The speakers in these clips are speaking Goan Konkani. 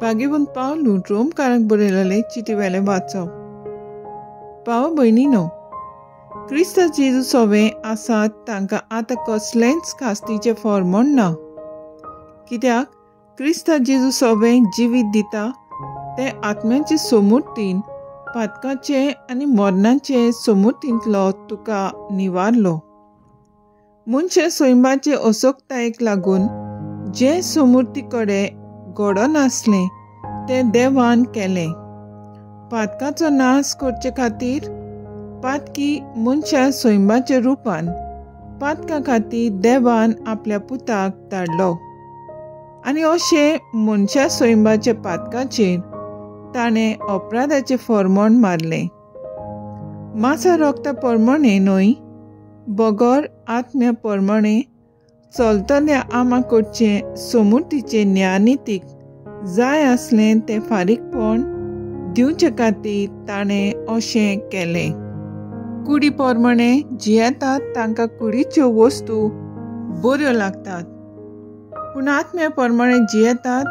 भाग्यवंत पावलू रोमकारांक बरयलेले चिटी वेलें वाचप. भावा भयणीनो, क्रिस्ता जेजू सोवे आसात तांकां आतां कसलेंच खास्तीचें फॉर्मोण ना, कित्याक क्रिस्ता जेजू सोवे जिवीत दिता तें आत्म्याचे सोमुर्तीन पातकाचे आनी मरणाचे सोमुर्तींतलो तुका निवारलो. मनशा सैमाचे असोकतायेक लागून जें सोमुर्ती कडेन घडनासलें तें देवान केलें. पातकाचो नाश करचे खातीर पातकी मनशा सैमाच्या रुपान पातका खातीर देवान आपल्या पुताक धाडलो आनी अशें मनशा सैमाच्या पातकाचेर ताणें अपराधाचें फॉर्मोण मारलें. मासा रोगता प्रमाणें न्हय बगर आत्म्या प्रमाणें चलतल्या आमा कडचें सोमुर्तीचें न्यायनितीक जाय आसलें तें फारीकपण दिवचे खातीर ताणें अशें केलें. कुडी प्रमाणें जियेतात तांकां कुडीच्यो वस्तू बऱ्यो लागतात, पूण आत्म्या प्रमाणें जियेतात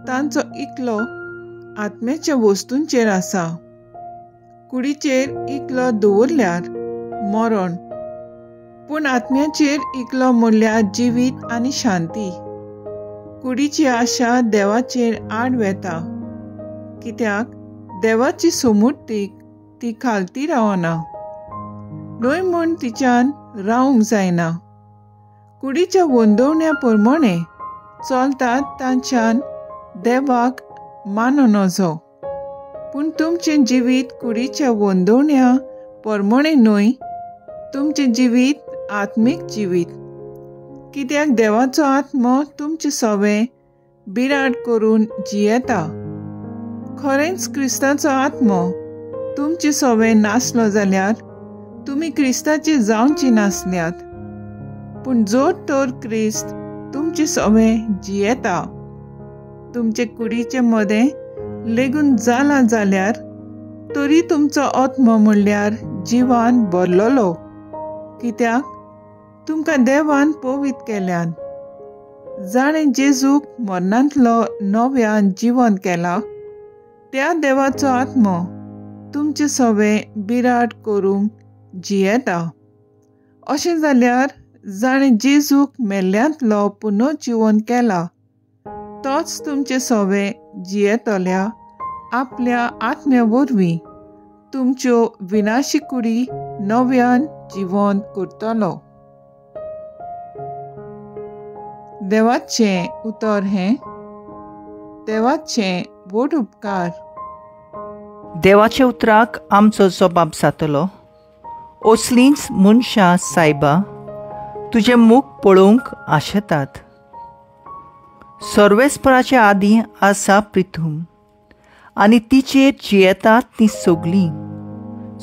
तांचो इकलो आत्म्याच्या वस्तूंचेर आसा. कुडीचेर इकलो दवरल्यार मरण, पूण आत्म्याचेर इकलो म्हणल्यार जिवीत आनी शांती. कुडीची आशा देवाचेर आड वेता, कित्याक देवाची सोमुर्तीक ती खालती रावना, न्हय म्हूण तिच्यान रावंक जायना. कुडीच्या वंदवण्या प्रमाणें चलतात तांच्यान देवाक मानू नजो, पूण तुमचें जिवीत कुडीच्या वंदवण्या प्रमाणें न्हय, तुमचें जिवीत आत्मीक जिवीत, कित्याक देवाचो आत्मो तुमचें सवें बिराड करून जियेता. खरेंच क्रिस्ताचो आत्मो तुमचें सवें नासलो जाल्यार तुमी क्रिस्ताचे जावचे नासल्यात, पूण जर तर क्रिस्त तुमचें सवें जियेता तुमचे कुडीचे मदें लेगून जालां जाल्यार तरी तुमचो आत्मो म्हणल्यार जिवान भरलेलो, कित्याक तुमकां देवान पवित्र केल्यान. जाणें जेजूक मरणांतलो नव्यान जिवन केला त्या देवाचो आत्मो तुमचें सवें बिराड करूंक जियेता. अशें जाल्यार जाणें जेजूक मेल्ल्यांतलो पुनर्जिवन केला तोच तुमचें सवें जियेतल्या आपल्या आत्म्या वरवीं तुमच्यो विनाशी कुडी नव्यान जिवन करतलो. देवाचें उतर हें. देवाचें व्हड उपकार. देवाच्या उतराक आमचो जबाब जातलो. असलींच मनशां सायबा तुजें मुख पळोवंक आशेतात. सर्वेस्पराच्या आदीं आसा प्रिथूम आनी तिचेर जियेतात तीं सगलीं,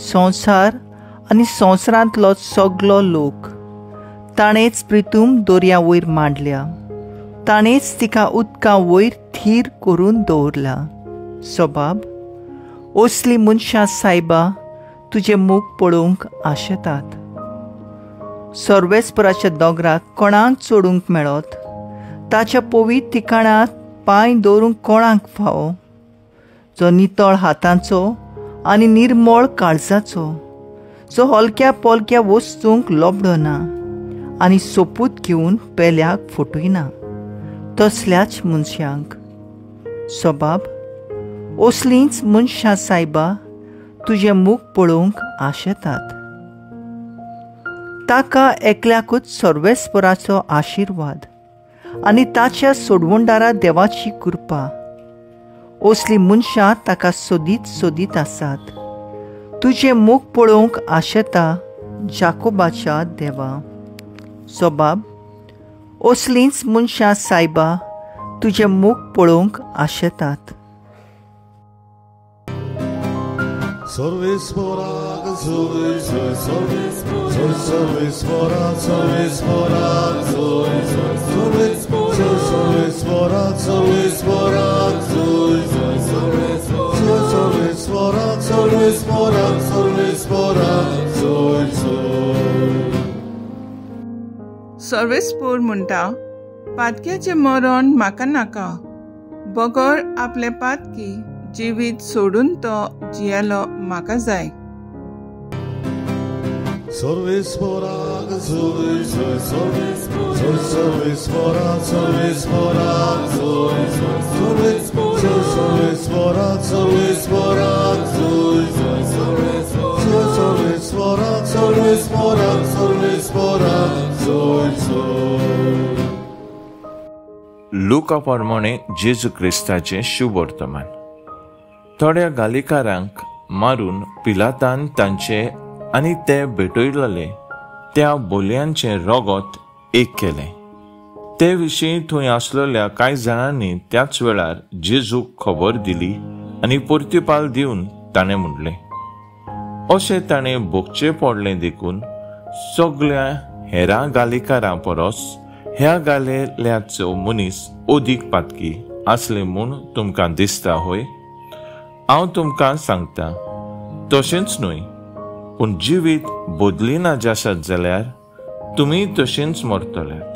संवसार आनी संवसारांतलो सगलो लोक. ताणेंच प्रिथूम दर्या वयर मांडल्या, ताणेंच तिका उदका वयर थीर करून दवरला. सबाब, असलीं मनशां सायबा तुजें मुख पळोवंक आशेतात. सर्वेस्पराच्या दोंगराक कोणाक चडूंक मेळत, ताच्या पवित्र ठिकाणांत पांय दवरूंक कोणाक फावो? जो नितळ हातांचो आनी निर्मळ काळजाचो, जो हलक्या पोलक्या वस्तूंक लोबडो ना आनी सोपूत घेवन पेल्याक फटयना, तसल्याच मनशांक. सबाब, असलींच मनशां सायबा तुजें मुख पळोवंक आशेतात. ताका एकल्याकूच सर्वेस्पराचो आशिर्वाद आनी ताच्या सोडवणदारा देवाची कृपा. असलीं मनशां ताका सोदीत सोदीत आसात. तुजें मुख पळोवंक आशेता जाकोबाच्या देवा. सबाब, असलींच मनशां सायबा तुजें मुख पळोवंक आशेतात. सर्वेस्पराक जोय जोय सर्वेस्पराक सर्वेस्पराक जोय जोय सर्वेस्पराक सर्वेस्पराक जोय जोय सर्वेस्पराक सर्वेस्पराक सर्वेस्पराक जोय जोय. सर्वेस्पोर म्हणटा, पातक्याचें मरण म्हाका नाका, बगर आपले पातकी जिवीत सोडून तो जियेलो म्हाका जाय. सर्वेस्पराक जोय जोय, सर्वेस्पराक सर्वेस्पराक जोय जोय, सर्वेस्पराक सर्वेस्पराक जोय जोय, सर्वेस्पराक सर्वेस्पराक सर्वेस्पराक जोय जोय. लुका प्रमाणे जेजू क्रिस्ताचें शुभवर्तमान. थोड्या गालिकारांक मारून पिलातान तांचे आनी ते भेटयलेले त्या बोलयांचें रोगोत एक केलें. ते विशीं थंय आसलेल्या कांय जाणांनी त्याच वेळार जेजूक खबर दिली आनी परतीपाल दिवन ताणें म्हणलें, अशें ताणें भोगचें पडलें देखून सगळ्या हेरां गालिकारां परस ह्या गालेल्याचो मनीस अदीक पातकी आसले म्हूण तुमकां दिसता होय? हांव तुमकां सांगता तशेंच न्हय, पूण जिवीत बदलिना जासत जाल्यार तुमी तशेंच मरतल्यात.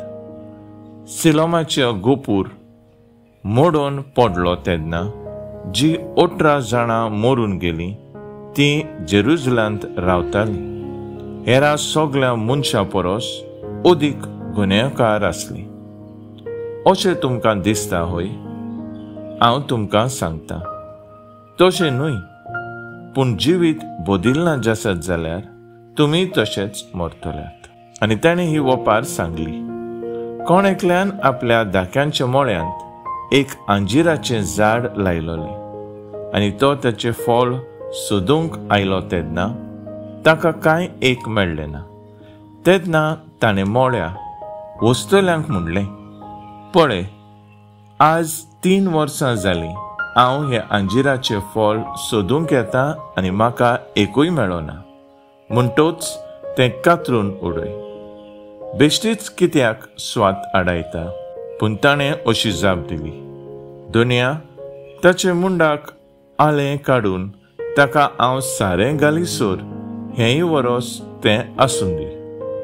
सिलोमाचे गोपूर मोडून पडलो तेन्ना जी 18 जाणां मरून गेलीं तीं जेरुजलांत रावतालीं. हेरा सगळ्या मनशां परस अदीक गुन्यांवकार आसली अशें तुमकां दिसता होय? हांव तुमकां सांगता तशें न्हय, पूण जिवीत बदलना जासत जाल्यार तुमी तशेंच मरतल्यात. आनी ताणें ही वपार सांगली, कोण एकल्यान आपल्या धाक्यांच्या मळ्यांत एक अंजिराचें झाड लायलोलें आनी तो ताचें फळ सोदूंक आयलो तेन्ना ताका कांय एक मेळ्ळें ना. तेन्ना ताणें मळ्या वस्तल्यांक म्हणलें, पळय आज 3 वर्सां जालीं हांव हे अंजिराचें फळ सोदूंक येता आनी म्हाका एकूय मेळना, म्हणटोच तें कातरून उडय. बेश्टीच कित्याक स्वात आडायता? पूण ताणें अशी जाप दिली, दुनिया ताचे मुंडाक आलें काडून ताका हांव सारें घालीसर हेंय वरोस तें आसूं दी,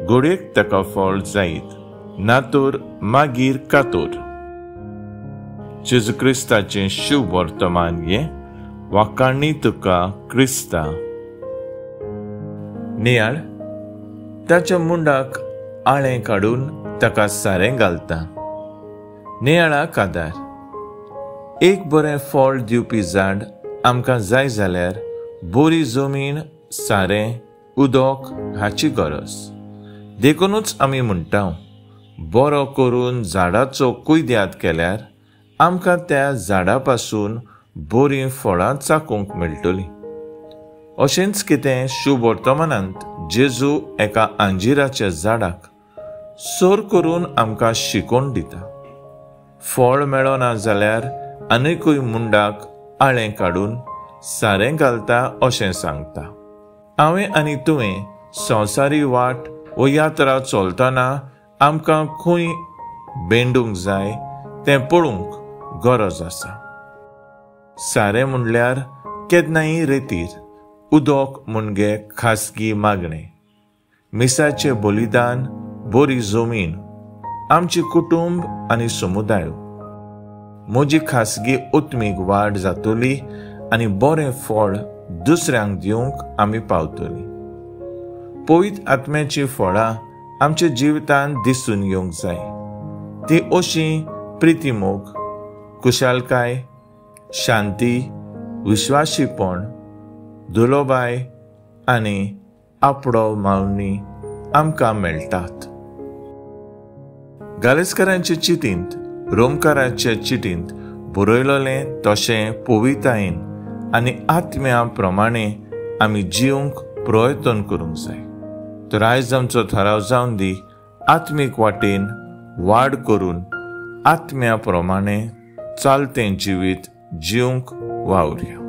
घडयेक ताका फळ जायत, ना तर मागीर कातोर. जेजू क्रिस्ताचें शुभ वर्तमान हें. वाखाणी तुका क्रिस्ता. नियाळ ताच्या मुंडाक आळें काडून ताका सारें घालता. नियाळाक आदार. एक बरें फळ दिवपी झाड आमकां जाय जाल्यार बरी जमीन, सारें, उदक हाची गरज. देखूनच आमी म्हणटा, बरो करून झाडाचो कुयद्याद केल्यार आमकां त्या झाडा पासून बरीं फळां चाकूंक मेळटलीं. अशेंच कितें शुभ वर्तमानांत जेजू एका अंजिराच्या झाडाक सोर करून आमकां शिकोवन दिता. फळ मेळना जाल्यार आनीकूय मुंडाक आळें काडून सारें घालता अशें सांगता. हांवें आनी तुवें संवसारी वाट वो यात्रा चलतना आमकां खंय बेंडूंक जाय तें पळोवंक गरज आसा. सारें म्हणल्यार केन्नाय रेतीर, उदक म्हणजे खासगी मागणें, मिसाचें बलिदान, बरी जमीन, आमची कुटुंब आनी समुदाय. म्हजी खासगी आत्मीक वाड जातली आनी बरें फळ दुसऱ्यांक दिवंक आमी पावतली. पवित्र आत्म्याचीं फळां आमच्या जिवितांत दिसून येवंक जाय. ती अशी प्रितीमोग, कुशालकाय, शांती, विश्वासीपण, दुलोबाय आनी आपडो मावणी आमकां मेळटात. गालेस्करांचे चिटींत, रोमकाराचे चिटींत बरयलें तशें पवितायेन आनी आत्म्या प्रमाणे आमी जिवंक प्रयत्न करूंक जाय. तर आयज आमचो थाराव जावन दी, आत्मीक वाटेन वाड करून आत्म्या प्रमाणे चालतें जिवीत जिवंक वावरया.